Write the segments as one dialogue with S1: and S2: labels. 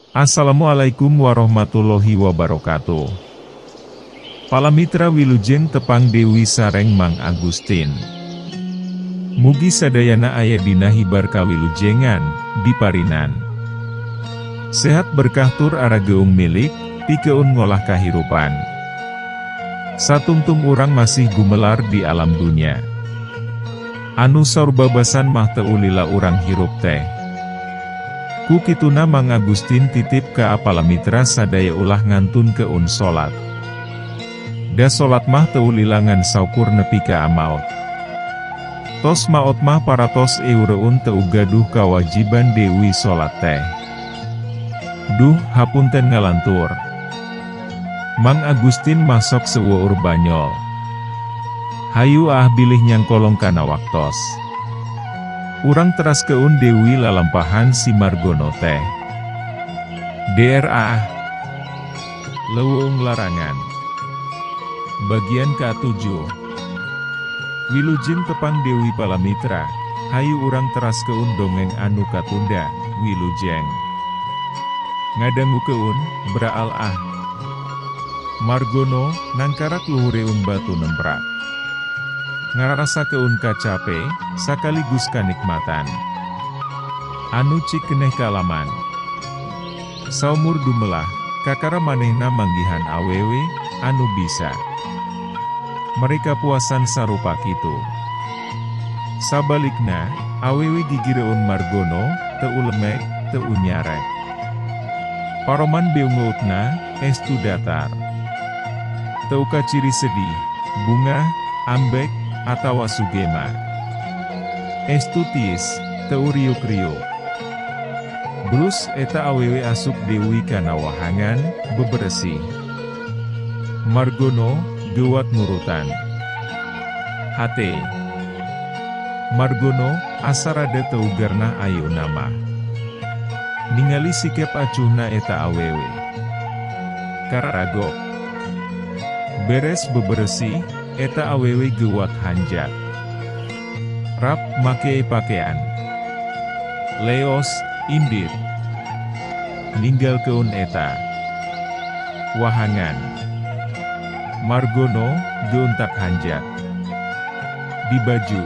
S1: Assalamualaikum warahmatullahi wabarakatuh. Palamitra wilujeng tepang Dewi sareng Mang Agustin. Mugi sadayana aya dina hibar kawilujengan, diparinan sehat berkah tur arageung milik, pikeun ngolah kahirupan. Satungtung urang masih gumelar di alam dunya. Anu saur babasan mah teu ulila urang hirup teh. Ku kituna Mang Agustin titip ka palamitra sadaya ulah ngantunkeun salat. Da salat mah teu ulila ngan saukur nepi ka maot. Tos maot mah paratos eureun teu gaduh kawajiban deui salat teh. Duh, hapunten ngalantur. Mang Agustin masok seueur banyol. Hayu ah bilih nyangkolong kana waktos. Urang teraskeun deui lalampahan si Margono teh. DRA Leuweung Larangan Bagian ke-7. Wilujeng tepang Dewi Palamitra, hayu urang teraskeun dongeng anu katunda, wilujeng. Ngadangukeun, braal ah. Margono, nangkarak luhureun batu nemprak. Ngararasakeun kacape, sakaligus kanikmatan. Anu cik keneh kalaman. Saumur dumelah, kakara manehna manggihan awewe, anu bisa. Mereka puasan sarupa kitu. Sabalikna, awewe gigireun Margono, teu lemek, teu nyarek. Paroman beungeutna, estu datar. Teu kaciri sedih, bungah, ambek, atawa sugema. Estu tiis, teu riuk-riuk. Brus eta awewe asup deui kana wahangan, beberesih. Margono, geuwat nurutan. Hate. Margono, asa rada teu garnah ayeuna mah. Ningali sikep acuhna eta awewe. Kararagok. Beres beberesih, eta awewe geuwat hanjat. Rap make pakean. Leos, indit. Ninggalkeun eta wahangan. Margono, geuntak hanjat. Di baju.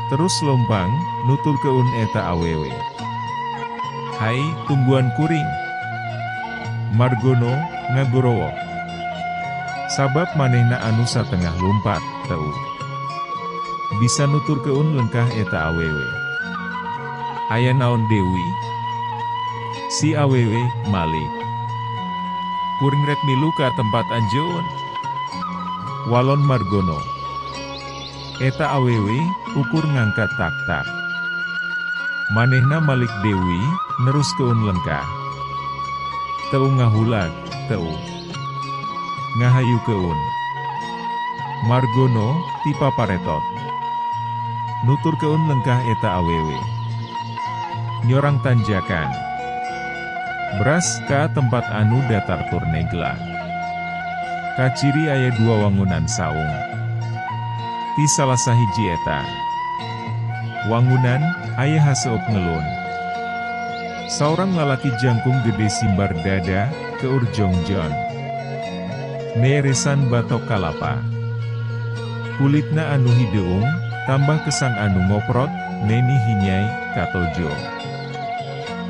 S1: Terus lompang, nuturkeun eta awewe. Hai, tungguan kuring. Margono, ngagorowok. Sabab manehna anu satengah lumpat, teu bisa nuturkeun lengkah eta awewe. Aya naon deui? Si awewe, malik. Kuring rek milu ka tempat anjeun. Walon Margono. Eta awewe, ukur ngangkat tak-tak. Manehna malik deui, neruskeun lengkah. Teu ngahulag, teu ngahayukeun. Margono, tipa paretot. Nuturkeun lengkah eta awewe. Nyorang tanjakan. Bras ka tempat anu datar tur negla. Kaciri aya dua wangunan saung. Ti salah sahiji eta wangunan, aya haseup ngelun. Saurang lalaki jangkung gede simbar dada, keur jongjon. Neresan batok kalapa. Kulitna anu hideung, tambah kesang anu ngoprot, neni hinyai, katojo.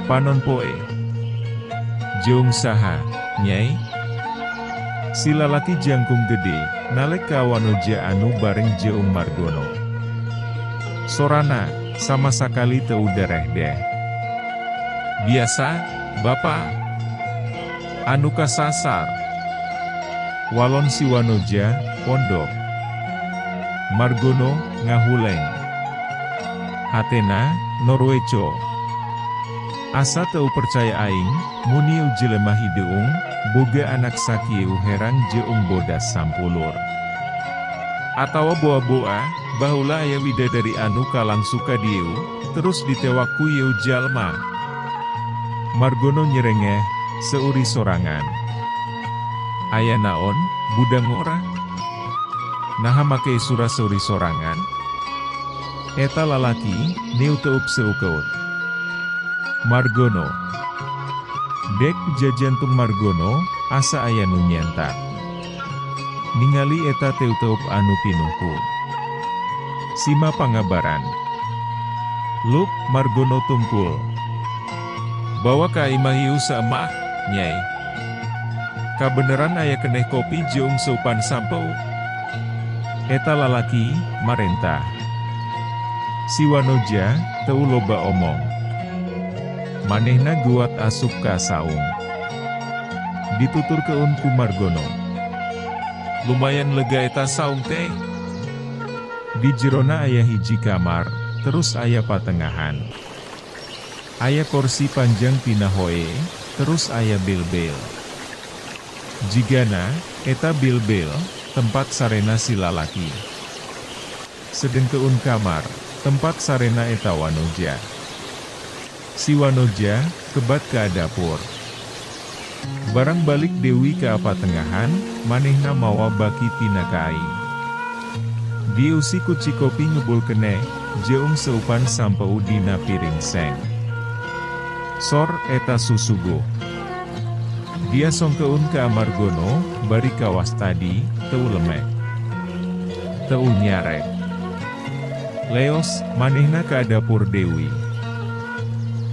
S1: Panon poe. Jeung saha, nyai? Si lalaki jangkung gede, nalek ka wanoja anu bareng jeung Margono. Sorana, sama sakali teu dereh deh. Biasa, Bapak. Anu kasasar. Walon si wanoja, pondok. Margono, ngahuleng. Hatena, norweco. Asa teu percaya aing, muniu jelema hideung, boga anak sakieu herang jeung bodas sampulur. Atawa boa-boa, baheula aya widadari anu kalangsu ka dieu, terus ditewak ku ieu jalma. Margono nyerengeh, seuri sorangan. Aya naon, budak ngora? Naha make sura seuri sorangan? Eta lalaki, neu teup seukeut. Margono. Dek jajantung Margono, asa aya nu nyentak. Ningali eta teuteup anu pinuhku. Sima pangabaran. Lup, Margono tungkul. Bawa ka imah ieu saemah, Nyai. Kabeneran aya keneh kopi jeung seupan sampeu. Eta lalaki, marentah. Si Wanoja, teu loba omong. Manehna guat asup ka saung. Dituturkeun ku Margono. Lumayan lega eta saung teh. Di jerona aya hiji kamar, terus aya patengahan. Aya kursi panjang tina hoe, terus aya bil-bil. Jigana, eta bil-bil, tempat sarena si lalaki. Sedengkeun kamar, tempat sarena eta Wanoja. Si Wanoja, kebat ka dapur. Barang balik Dewi ka patengahan, manehna mawa baki tina kai. Diusi ku cikopi ngebul keneh, jeung seupan sampeu dina piring seng. Sor eta susuguh. Dia songkeun ka Margono, bari kawas tadi, teu lemek. Teu nyarek. Leos, manehna ka dapur Dewi.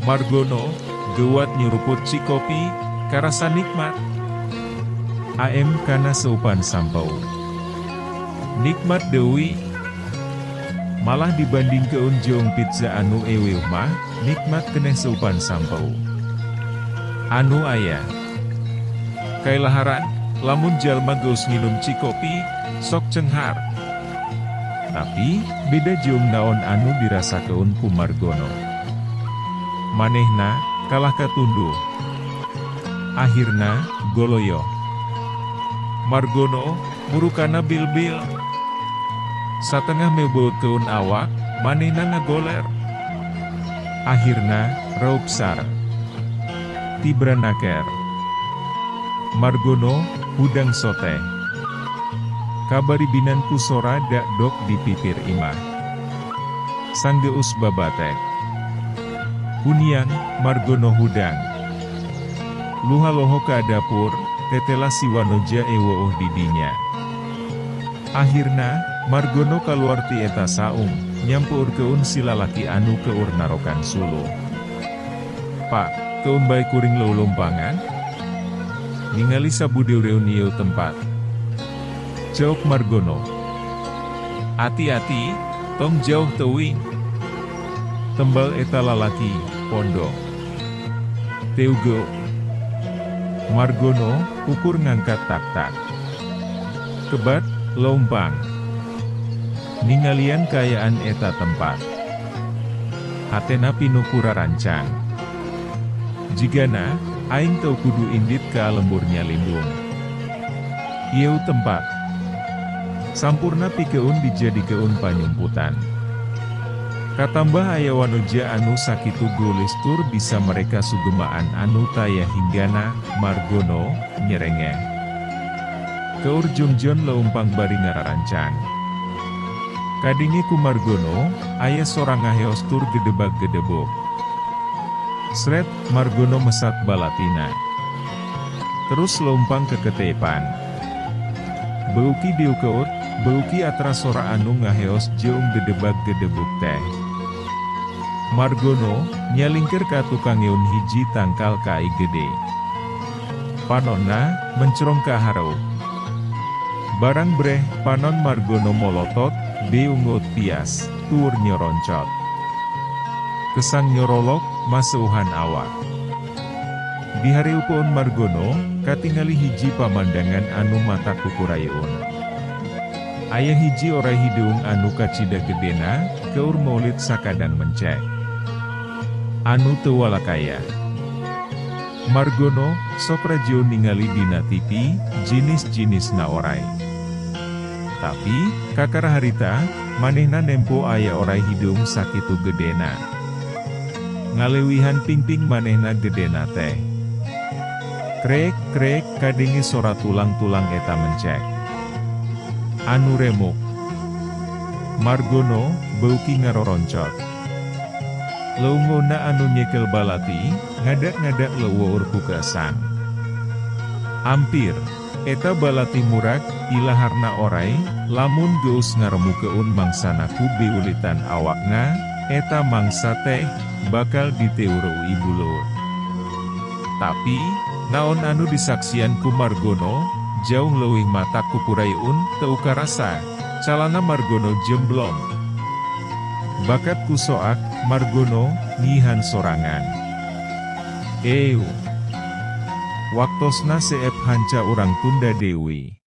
S1: Margono, geuat nyuruput cikopi, karasa nikmat. AM kana seupan sampeu. Nikmat deui. Malah dibandingkeun jeung pizza anu eweuh mah, nikmat keneh seupan sampeu. Anu aya. Kailaharan, lamun jalma geus nginum cikopi, sok cenghar. Tapi, beda jeung naon anu dirasakeun ku Margono. Manehna, kalah katunduh. Akhirna, goloyo. Margono, murukana bil-bil. Satengah meubeutkeun awak, manehna ngagoler. Akhirna, raup sar. Tibranaker. Margono, hudang soteh. Kabaribinan ku sora dak dok di pipir imah. Sanggeus babatek. Huniang, Margono hudang. Luhaloho ka dapur, tetela si Wanoja eweuh didinya. Akhirna, Margono kaluar ti eta saung, nyampeurkeun si lalaki anu keur narokan suluh. Pak, keun bae kuring leuleumpangan? Ningali sabudeureun ieu tempat. Ceuk Margono. Ati-ati, tong jauh teuing. Tembal eta lalaki, pondok. Teugeuk. Margono, ukur ngangkat tak-tak. Kebat, leumpang. Ningalian kaayaan eta tempat. Hatena pinuh ku rarancang. Jigana, aing teu kudu indit ka lemburnya lindung. Ieu tempat. Sampurna pikeun dijadikeun panyumputan. Katambah aya Wanoja anu sakitu geulis tur bisa mereka sugemaan anu taya hinggana, Margono, nyerengeh. Keur jongjon leumpang bari ngararancang. Kadenge ku Margono, aya sora ngaheos tur gedebag-gedebuk. Sret, Margono mesat balatina. Terus leumpang keketepan. Beuki diukeut, beuki atra sora anu ngaheos jeung gedebag-gedebuk teh. Margono, nyalingkir ka tukangeun hiji tangkal kai gede. Panonna, mencerong ka hareup. Barang breh, panon Margono molotot, beungeut pias, tur nyoroncot. Kesang nyorolok, maseuhan awak. Di hareupeun Margono, katingali hiji pamandangan anu mata kukurayeun. Aya hiji orai hideung anu kacida gedena, keur maulit sakadang mencek. Anu teu walakaya. Margono, sok rajieun ningali dina TV, jinis-jinisna orai. Tapi, kakara harita, manehna nempo aya orai hideung sakitu gedena. Ngalewihan pingping manehna gedena teh. Krek krek kadenge sora tulang-tulang eta mencek. Anu remuk. Margono, beuki ngaroroncot. Leungeunna anu nyekel balati, ngadak-ngadak leueur ku keesang. Ampir, eta balati murag, ilaharna oray, lamun geus ngaremukeun mangsana ku biulitan awakna, eta mangsa teh, bakal diteureui buluut. Tapi, naon anu disaksian ku Margono, jauh leuwih matak ku puraiun teu karasa, calana Margono jemblong. Bakat ku soak, Margono, ngihan sorangan. Ew. Waktosna seep hanca urang tunda deui.